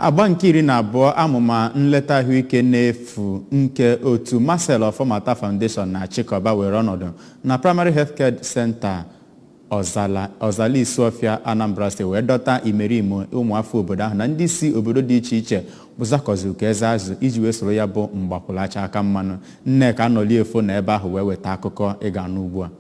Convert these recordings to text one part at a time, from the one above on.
Agba nke 12 amụma nleta ahụike n'efu nke otu Marcel Ofomata Foundation na-achịkọba were ọnọdụ na Primary Health Care Center, Ọzala, Ọzala Isuọfịa, Anambra Steeti, wee dọta imerime ụmụafọ obodo ahụ na ndị si obodo dị iche iche bụzakọzi ka eze azụ iji wee soro ya bụ mgbakwụlacha aka mmanụ. Nneka Anọliefo na ebe ahụ wee weta akụkọ ị ga-anụ ugbu a.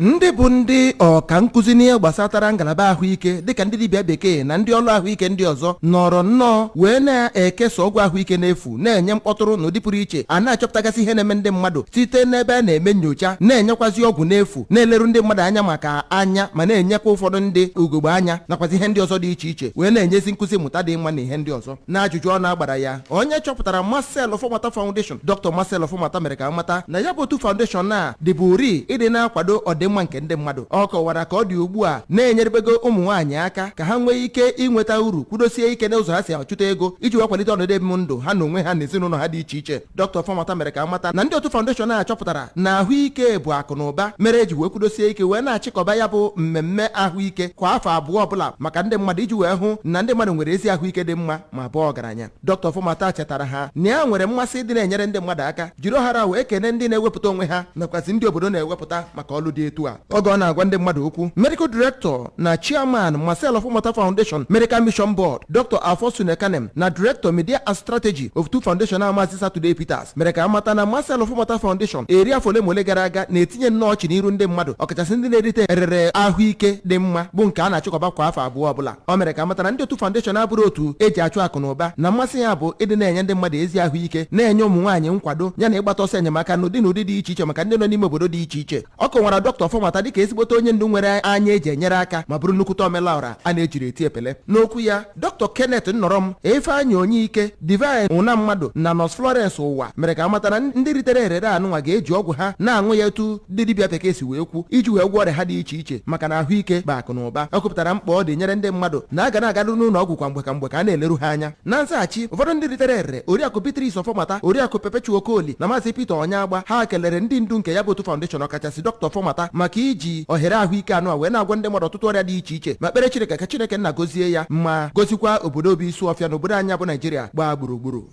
Ndị bụ ndị ọka nkụzi n'ihe gbasatara ngalaba ahụike, dịka ndị dibịa bekee na ndị ọrụ ahụike ndị ọzọ, nọrọ nnọọ wee na-ekesa ọgwụ ahụike n'efu, na-enye mkpọtụrụ n'ụdị pụrụ iche, a na-achọpụtagasị ihe na-eme ndị mmadụ site n'ebe a na-eme nyocha, na-enyekwazi ọgwụ n'efu, na-eleru ndị mmadụ anya maka anya, ma na-enyekwa ụfọdụ ndị ugogbe anya, nakwazi ihe ndị ọzọ dị iche iche, wee na-enyezi nkụzi mmụta dị mma na ihe ndị ọzọ. Na ajụjụ ọnụ agbara ya, onye chọpụtara Marcel Ofomata Foundation, Dr. Marcel Ofomata, mere ka amata na ya bụ otu foundation a dịbụri ịdị na-akwado ọdịmma nke ndị mmadụ. Ọ kọwara ka ọ dị ugbu a na-enyerebego ụmụ nwaanyị aka ka ha nwee ike inweta uru, kwudosie ike n'ụzọ ha si achụta ego iji wee kwalite ọnọdụ ebim ndụ ha na onwe ha na ezinụlọ ha dị iche iche. Dr. Ofomata mere ka amata na ndị otu foundation a chọpụtara na ahụike bụ akụ na ụba, mere eji wee kwudosie ike wee na-achịkọba ya bụ mmemme ahụike kwa afọ 2 ọbụla maka ndị mmadụ, iji wee hụ na ndị mmadụ nwere ezi ahụike dị mma ma bụọ ọgaranya. Dr. Ofomata chetara ha na ya nwere mmasị ịdị na-enyere ndị mmadụ aka, jiri oghara wee kene ndị na-ewepụta onwe ha nakwazi ndị obodo na-ewepụta maka ọlụ dị etu a. Oge ọ na-agwa ndị mmadụ okwu, Medical Director na Chairman, Marcel Ofomata Foundation Medical Mission Board, Dr. Alfonso Nekanem, na Director, Media and Strategy of Two Foundation, Maazị Saturday Peters, mere ka amata na Marcel Ofomata Foundation eri afọ ole ma ole gara aga na-etinye nnọọ ọchị n'iru ndị mmadụ, ọkachasị ndị na-erite erere ahụike dị mma bụ nke a na-achịkọba kwa afọ 2 ọbụla. O mere ka amata na ndị otu foundation abụrụ otu eji achụ akụ na ụba, na mmasị ya bụ ịdị na-enye ndị mmadụ ezi ahụike, na-enye ụmụ nwaanyị nkwado, ya na ịgbata ọsọ enyemaka n'ụdị na ụdị dị iche iche maka ndị nọ n'ime obodo dị iche iche. Ọ kọwara Dr. Ofomata dịka ezigbote onye ndu nwere anya eji enyere aka ma bụrụ nnukwute omelaọra a na-ejiri eti epele. N'okwu ya, Dr. Kenneth Nnọrọm, Ifeanyị Onyeike, Divine Una Mmadụ na Nọs Florence Ụwa mere ka amata na ndị ritere erere anụnwa ga-eji ọgwụ ha na-aṅụ ya etu ndị dibịa bekee si wee kwu, iji wee gwọọ ọrịa ha dị iche iche, maka na ahụike bụ akụ na ụba. Ọ kwupụtara mkpa ọ dị nyere ndị mmadụ na aga na-agaru n'ụlọ ọgwụ kwa mgbe ka mgbe ka a na-eleru ha anya. Na nzaghachi, ụfọdụ ndị ritere erere, Oriakụ Beatrice Ofomata, Oriakụ Pepechu Okoli na Maazị Peter Onyeagba, ha kelere ndị ndu nke ya bụ otu foundation, ọkachasị Dr. Ofomata, maka iji ohere ahụike anụ a wee na-agwọ ndị mmadụ ọtụtụ ọrịa dị iche iche, ma kpere Chineke ka Chineke nna gozie ya ma gozikwa obodo obi Isuọfịa na obodo anyị bụ Naijiria gbaa gburugburu.